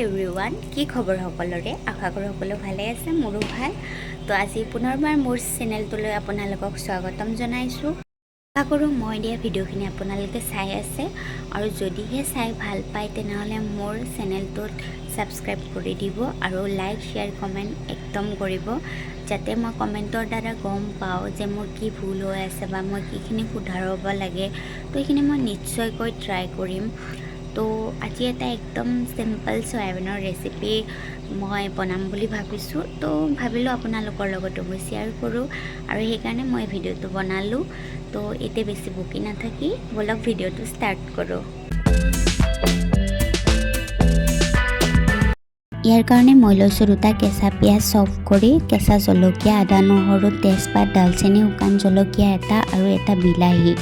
Everyone, কি খবৰ সকলোৰে? আশা কৰোঁ সকলো ভালে আছে। মোৰো ভাল। তো আজি পুনৰবাৰ মোৰ চেনেলটোলৈ আপোনালোকক স্বাগতম জনাইছোঁ। আশা কৰোঁ মই দিয়া ভিডিঅ'খিনি আপোনালোকে চাই আছে আৰু যদিহে চাই ভাল পায়, তেনেহ'লে মোৰ চেনেলটোত ছাবস্ক্ৰাইব কৰি দিব আৰু লাইক, শ্বেয়াৰ, কমেণ্ট একদম কৰিব, যাতে মই কমেণ্টৰ দ্বাৰা গম পাওঁ যে মোৰ কি ভুল হৈ আছে বা মই কিখিনি শুধৰাব লাগে। তো সেইখিনি মই নিশ্চয়কৈ ট্ৰাই কৰিম। তো আজি এটা একদম চিম্পল চয়াবিনৰ ৰেচিপি মই বনাম বুলি ভাবিছোঁ। তো ভাবিলোঁ আপোনালোকৰ লগতো মই শ্বেয়াৰ কৰোঁ আৰু সেইকাৰণে মই ভিডিঅ'টো বনালোঁ। তো এতিয়া বেছি বকি নাথাকি ব'লক, ভিডিঅ'টো ষ্টাৰ্ট কৰোঁ। ইয়াৰ কাৰণে মই লৈছোঁ দুটা কেঁচা পিঁয়াজ চপ কৰি, কেঁচা জলকীয়া, আদা, নহৰু, তেজপাত, ডালচেনি, শুকান জলকীয়া এটা আৰু এটা বিলাহী।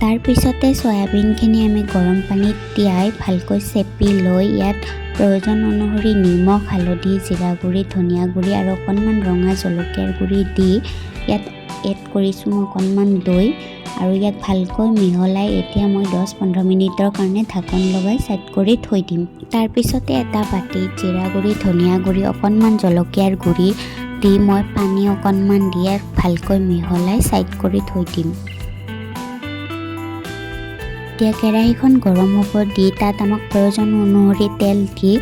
তাৰপিছতে চয়াবিনখিনি আমি গৰম পানীত তিয়াই ভালকৈ চেপি লৈ ইয়াত প্ৰয়োজন অনুসৰি নিমখ, হালধি, জিৰা গুড়ি, ধনিয়া গুড়ি আৰু অকণমান ৰঙা জলকীয়াৰ গুড়ি দি ইয়াত এড কৰিছোঁ মই অকণমান দৈ আৰু ইয়াক ভালকৈ মিহলাই এতিয়া মই 10-15 মিনিটৰ কাৰণে ঢাকন লগাই ছাইড কৰি থৈ দিম। তাৰপিছতে এটা বাতিত জিৰা গুড়ি, ধনিয়া গুড়ি, অকণমান জলকীয়াৰ গুড়ি দি মই পানী অকণমান দি ইয়াক ভালকৈ মিহলাই ছাইড কৰি থৈ দিম। এতিয়া কেৰাহীখন গৰম হ'ব দি তাত আমাক প্ৰয়োজন অনুসৰি তেল দি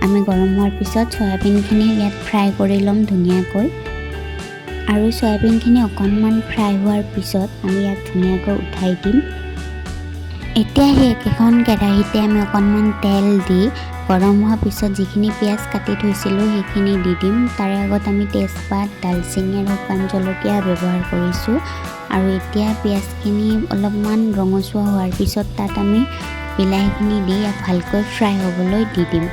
আমি গৰম হোৱাৰ পিছত চয়াবিনখিনি ইয়াত ফ্ৰাই কৰি ল'ম ধুনীয়াকৈ। আৰু চয়াবিনখিনি অকণমান ফ্ৰাই হোৱাৰ পিছত আমি ইয়াক ধুনীয়াকৈ উঠাই দিম। এতিয়া সেই একেখন কেৰাহীতে আমি অকণমান তেল দি গৰম হোৱাৰ পিছত যিখিনি পিঁয়াজ কাটি থৈছিলোঁ, সেইখিনি দি দিম। তাৰে আগত আমি তেজপাত, ডালচেনি আৰু শুকান জলকীয়া ব্যৱহাৰ কৰিছোঁ। আৰু এতিয়া পিঁয়াজখিনি অলপমান ৰঙচুৱা হোৱাৰ পিছত তাত আমি বিলাহীখিনি দি ইয়াক ভালকৈ ফ্ৰাই হ'বলৈ দি দিম।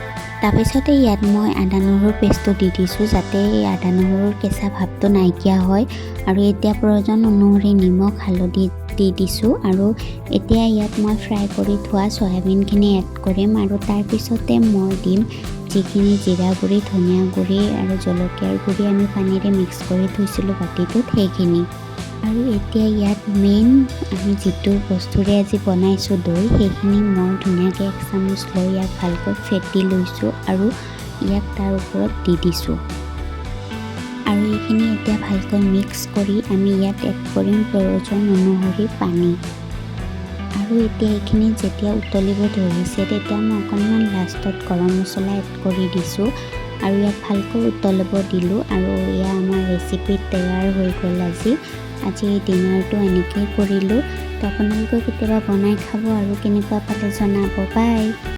তাৰপিছতে ইয়াত মই আদা নহৰুৰ পেষ্টটো দি দিছোঁ, যাতে এই আদা নহৰুৰ কেঁচা ভাৱটো নাইকিয়া হয়। আৰু এতিয়া প্ৰয়োজন অনুসৰি নিমখ, হালধি দি দিছোঁ। আৰু এতিয়া ইয়াত মই ফ্ৰাই কৰি থোৱা চয়াবিনখিনি এড কৰিম আৰু তাৰপিছতে মই দিম যিখিনি জিৰা গুড়ি, ধনিয়া গুড়ি আৰু জলকীয়াৰ গুড়ি আমি পানীৰে মিক্স কৰি থৈছিলোঁ বাতিটোত, সেইখিনি। আৰু এতিয়া ইয়াত মেইন আমি যিটো বস্তুৰে আজি বনাইছোঁ, দৈ, সেইখিনি মই ধুনীয়াকৈ এক চামুচ লৈ ইয়াক ভালকৈ ফেটি লৈছোঁ আৰু ইয়াক তাৰ ওপৰত দি দিছোঁ। আৰু এইখিনি এতিয়া ভালকৈ মিক্স কৰি আমি ইয়াত এড কৰিম প্ৰয়োজন অনুসৰি পানী। আৰু এতিয়া এইখিনি যেতিয়া উতলিব ধৰিছে, তেতিয়া মই অকণমান লাষ্টত গৰম মছলা এড কৰি দিছোঁ আৰু ইয়াক ভালকৈ উতলিব দিলোঁ। আৰু এয়া আমাৰ ৰেচিপি তৈয়াৰ হৈ গ'ল। আজি আজি এই ডিনাৰটো এনেকেই কৰিলোঁ। তো আপোনালোকেও কেতিয়াবা বনাই খাব আৰু কেনেকুৱা পালে জনাব। বাই।